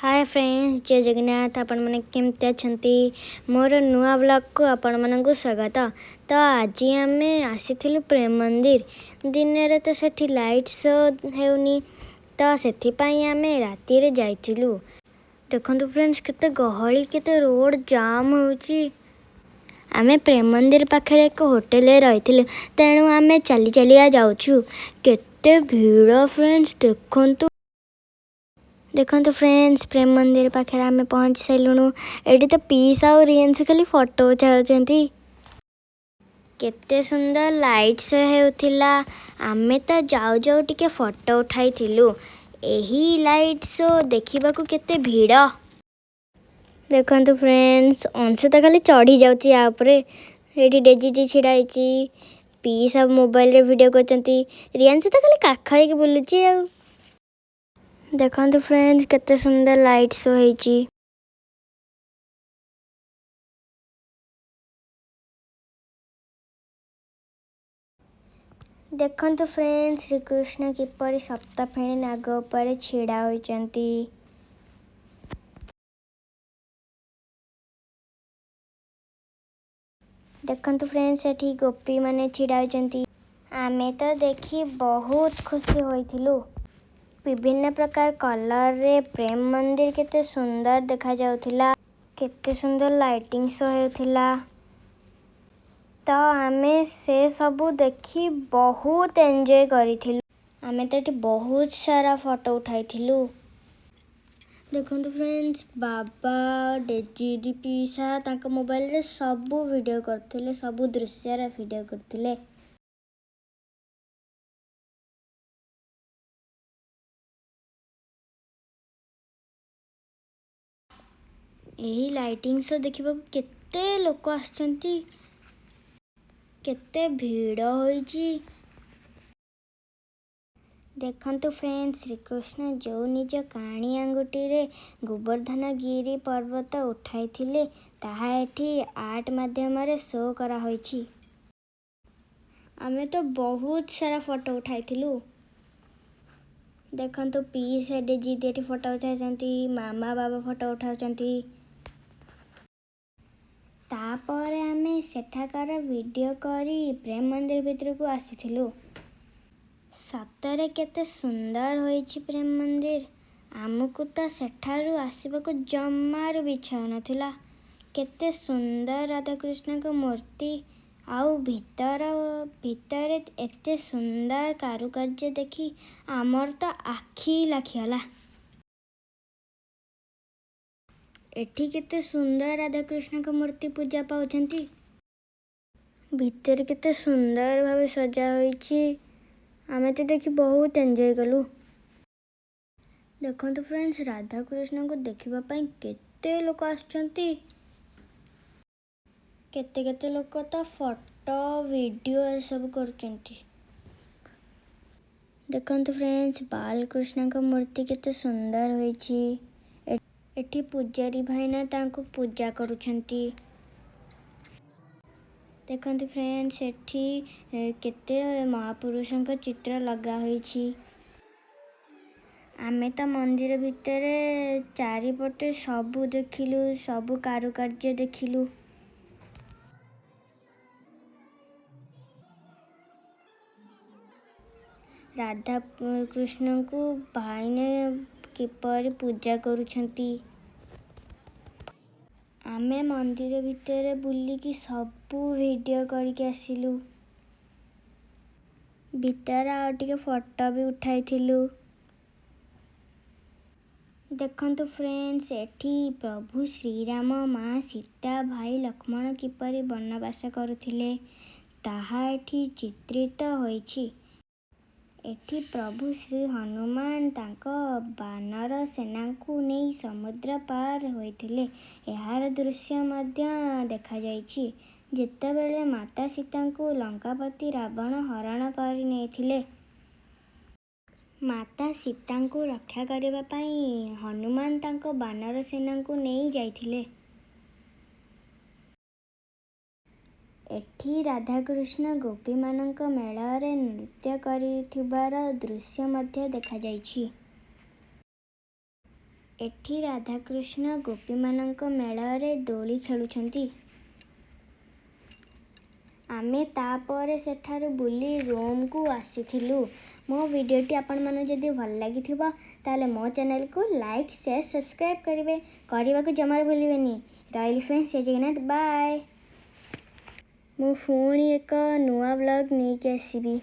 ହାଏ friends, ଜୟ ଜଗନ୍ନାଥ। ଆପଣମାନେ କେମିତି ଅଛନ୍ତି? ମୋର ନୂଆ ବ୍ଲଗ୍କୁ ଆପଣମାନଙ୍କୁ ସ୍ୱାଗତ। ତ ଆଜି ଆମେ ଆସିଥିଲୁ ପ୍ରେମ ମନ୍ଦିର। ଦିନରେ ତ ସେଠି ଲାଇଟ୍ ଶୋ ହେଉନି, ତ ସେଥିପାଇଁ ଆମେ ରାତିରେ ଯାଇଥିଲୁ। ଦେଖନ୍ତୁ ଫ୍ରେଣ୍ଡସ୍, କେତେ ଗହଳି, କେତେ ରୋଡ଼ ଜାମ୍ ହେଉଛି। ଆମେ ପ୍ରେମ ମନ୍ଦିର ପାଖରେ ଏକ ହୋଟେଲରେ ରହିଥିଲୁ, ତେଣୁ ଆମେ ଚାଲି ଚାଲିକା ଯାଉଛୁ। କେତେ ଭିଡ଼ ଫ୍ରେଣ୍ଡସ୍, ଦେଖନ୍ତୁ। ଦେଖନ୍ତୁ ଫ୍ରେଣ୍ଡସ୍, ପ୍ରେମ ମନ୍ଦିର ପାଖରେ ଆମେ ପହଞ୍ଚି ସାରିଲୁଣୁ। ଏଠି ତ ପିସ୍ ଆଉ ରିଏନ୍ସ ଖାଲି ଫଟୋ ଉଠାଉଛନ୍ତି। କେତେ ସୁନ୍ଦର ଲାଇଟ୍ ଶୋ ହେଉଥିଲା। ଆମେ ତ ଯାଉ ଯାଉ ଟିକେ ଫଟୋ ଉଠାଇଥିଲୁ। ଏହି ଲାଇଟ୍ ଶୋ ଦେଖିବାକୁ କେତେ ଭିଡ଼। ଦେଖନ୍ତୁ ଫ୍ରେଣ୍ଡସ୍, ଅଂଶୁ ତ ଖାଲି ଚଢ଼ି ଯାଉଛି ୟା ଉପରେ। ଏଇଠି ଡେଜିଜି ଛିଡ଼ା ହେଇଛି, ପିସ୍ ଆଉ ମୋବାଇଲରେ ଭିଡ଼ିଓ କରୁଛନ୍ତି, ରିୟାଂଶୁ ତ ଖାଲି କାଖ ହେଇକି ବୁଲୁଛି। ଆଉ ଦେଖନ୍ତୁ ଫ୍ରେଣ୍ଡସ୍, କେତେ ସୁନ୍ଦର ଲାଇଟ୍ ଶୋ ହେଇଛି। ଦେଖନ୍ତୁ ଫ୍ରେଣ୍ଡସ୍, ଶ୍ରୀକୃଷ୍ଣ କିପରି ସପ୍ତଫେଣୀ ନାଗ ଉପରେ ଛିଡ଼ା ହୋଇଛନ୍ତି। ଦେଖନ୍ତୁ ଫ୍ରେଣ୍ଡସ୍, ଏଠି ଗୋପୀମାନେ ଛିଡ଼ା ହୋଇଛନ୍ତି। ଆମେ ତ ଦେଖି ବହୁତ ଖୁସି ହୋଇଥିଲୁ। ବିଭିନ୍ନ ପ୍ରକାର କଲରରେ ପ୍ରେମ ମନ୍ଦିର କେତେ ସୁନ୍ଦର ଦେଖାଯାଉଥିଲା। କେତେ ସୁନ୍ଦର ଲାଇଟିଂ ଶୋ ହେଉଥିଲା। ତ ଆମେ ସେ ସବୁ ଦେଖି ବହୁତ ଏନ୍ଜୟ କରିଥିଲୁ। ଆମେ ତ ଏଠି ବହୁତ ସାରା ଫଟୋ ଉଠାଇଥିଲୁ। ଦେଖନ୍ତୁ ଫ୍ରେଣ୍ଡସ୍, ବାବା, ଡେଜି, ପିସା ତାଙ୍କ ମୋବାଇଲରେ ସବୁ ଭିଡ଼ିଓ କରୁଥିଲେ, ସବୁ ଦୃଶ୍ୟର ଭିଡ଼ିଓ କରୁଥିଲେ। ଏହି ଲାଇଟିଂ ଶୋ ଦେଖିବାକୁ କେତେ ଲୋକ ଆସୁଛନ୍ତି, କେତେ ଭିଡ଼ ହୋଇଛି। ଦେଖନ୍ତୁ ଫ୍ରେଣ୍ଡସ୍, ଶ୍ରୀକୃଷ୍ଣ ଯେଉଁ ନିଜ କାଣି ଆଙ୍ଗୁଠିରେ ଗୋବର୍ଦ୍ଧନ ଗିରି ପର୍ବତ ଉଠାଇଥିଲେ, ତାହା ଏଠି ଆର୍ଟ ମାଧ୍ୟମରେ ଶୋ କରାହୋଇଛି। ଆମେ ତ ବହୁତ ସାରା ଫଟୋ ଉଠାଇଥିଲୁ। ଦେଖନ୍ତୁ, ପିସ୍ ଡେଜି ଏଠି ଫଟୋ ଉଠାଉଛନ୍ତି, ମାମା ବାବା ଫଟୋ ଉଠାଉଛନ୍ତି। ତାପରେ ଆମେ ସେଠାକାର ଭିଡ଼ିଓ କରି ପ୍ରେମ ମନ୍ଦିର ଭିତରକୁ ଆସିଥିଲୁ। ସତରେ କେତେ ସୁନ୍ଦର ହୋଇଛି ପ୍ରେମ ମନ୍ଦିର। ଆମକୁ ତ ସେଠାରୁ ଆସିବାକୁ ଜମାରୁ ବି ଇଚ୍ଛା ହେଉନଥିଲା। କେତେ ସୁନ୍ଦର ରାଧାକୃଷ୍ଣଙ୍କ ମୂର୍ତ୍ତି, ଆଉ ଭିତର ଭିତରେ ଏତେ ସୁନ୍ଦର କାରୁକାର୍ଯ୍ୟ ଦେଖି ଆମର ତ ଆଖି ଲାଖିଗଲା। ଏଠି କେତେ ସୁନ୍ଦର ରାଧାକୃଷ୍ଣଙ୍କ ମୂର୍ତ୍ତି ପୂଜା ପାଉଛନ୍ତି। ଭିତରେ କେତେ ସୁନ୍ଦର ଭାବେ ସଜା ହୋଇଛି। ଆମେ ତ ଦେଖି ବହୁତ ଏନ୍ଜୟ କଲୁ। ଦେଖନ୍ତୁ ଫ୍ରେଣ୍ଡସ୍, ରାଧାକୃଷ୍ଣଙ୍କୁ ଦେଖିବା ପାଇଁ କେତେ ଲୋକ ଆସୁଛନ୍ତି। କେତେ କେତେ ଲୋକ ତ ଫଟୋ, ଭିଡ଼ିଓ ଏସବୁ କରୁଛନ୍ତି। ଦେଖନ୍ତୁ ଫ୍ରେଣ୍ଡସ୍, ବାଲକୃଷ୍ଣଙ୍କ ମୂର୍ତ୍ତି କେତେ ସୁନ୍ଦର ହୋଇଛି। ଏଠି ପୂଜାରୀ ଭାଇନା ତାଙ୍କୁ ପୂଜା କରୁଛନ୍ତି। ଦେଖନ୍ତୁ ଫ୍ରେଣ୍ଡସ୍, ଏଠି କେତେ ମହାପୁରୁଷଙ୍କ ଚିତ୍ର ଲଗା ହୋଇଛି। ଆମେ ତ ମନ୍ଦିର ଭିତରେ ଚାରିପଟେ ସବୁ ଦେଖିଲୁ, ସବୁ କାରୁକାର୍ଯ୍ୟ ଦେଖିଲୁ। ରାଧା କୃଷ୍ଣଙ୍କୁ ଭାଇନେ କିପରି ପୂଜା କରୁଛନ୍ତି। ଆମେ ମନ୍ଦିର ଭିତରେ ବୁଲିକି ସବୁ ଭିଡ଼ିଓ କରିକି ଆସିଲୁ। ଭିତରେ ଆଉ ଟିକେ ଫଟୋ ବି ଉଠାଇଥିଲୁ। ଦେଖନ୍ତୁ ଫ୍ରେଣ୍ଡସ୍, ଏଠି ପ୍ରଭୁ ଶ୍ରୀରାମ, ମା ସୀତା, ଭାଇ ଲକ୍ଷ୍ମଣ କିପରି ବନବାସ କରୁଥିଲେ, ତାହା ଏଠି ଚିତ୍ରିତ ହୋଇଛି। ଏଠି ପ୍ରଭୁ ଶ୍ରୀ ହନୁମାନ ତାଙ୍କ ବାନର ସେନାଙ୍କୁ ନେଇ ସମୁଦ୍ର ପାର ହୋଇଥିଲେ, ଏହାର ଦୃଶ୍ୟ ମଧ୍ୟ ଦେଖାଯାଇଛି। ଯେତେବେଳେ ମାତା ସୀତାଙ୍କୁ ଲଙ୍କାପତି ରାବଣ ହରଣ କରି ନେଇଥିଲେ, ମାତା ସୀତାଙ୍କୁ ରକ୍ଷା କରିବା ପାଇଁ ହନୁମାନ ତାଙ୍କ ବାନର ସେନାଙ୍କୁ ନେଇ ଯାଇଥିଲେ। ଏଠି ରାଧାକୃଷ୍ଣ ଗୋପୀମାନଙ୍କ ମେଳରେ ନୃତ୍ୟ କରିଥିବାର ଦୃଶ୍ୟ ମଧ୍ୟ ଦେଖାଯାଇଛି। ଏଠି ରାଧାକୃଷ୍ଣ ଗୋପୀମାନଙ୍କ ମେଳରେ ଦୋଳି ଖେଳୁଛନ୍ତି। ଆମେ ତାପରେ ସେଠାରୁ ବୁଲି ରୁମ୍କୁ ଆସିଥିଲୁ। ମୋ ଭିଡ଼ିଓଟି ଆପଣମାନଙ୍କୁ ଯଦି ଭଲ ଲାଗିଥିବ, ତାହେଲେ ମୋ ଚ୍ୟାନେଲକୁ ଲାଇକ୍, ସେୟାର, ସବସ୍କ୍ରାଇବ୍ କରିବେ, କରିବାକୁ ଜମାରୁ ଭୁଲିବେନି। ରହିଲି ଫ୍ରେଣ୍ଡସ୍, ଜୟ ଜଗନ୍ନାଥ, ବାଏ। ମୁଁ ପୁଣି ଏକ ନୂଆ ବ୍ଲଗ୍ ନେଇକି ଆସିବି।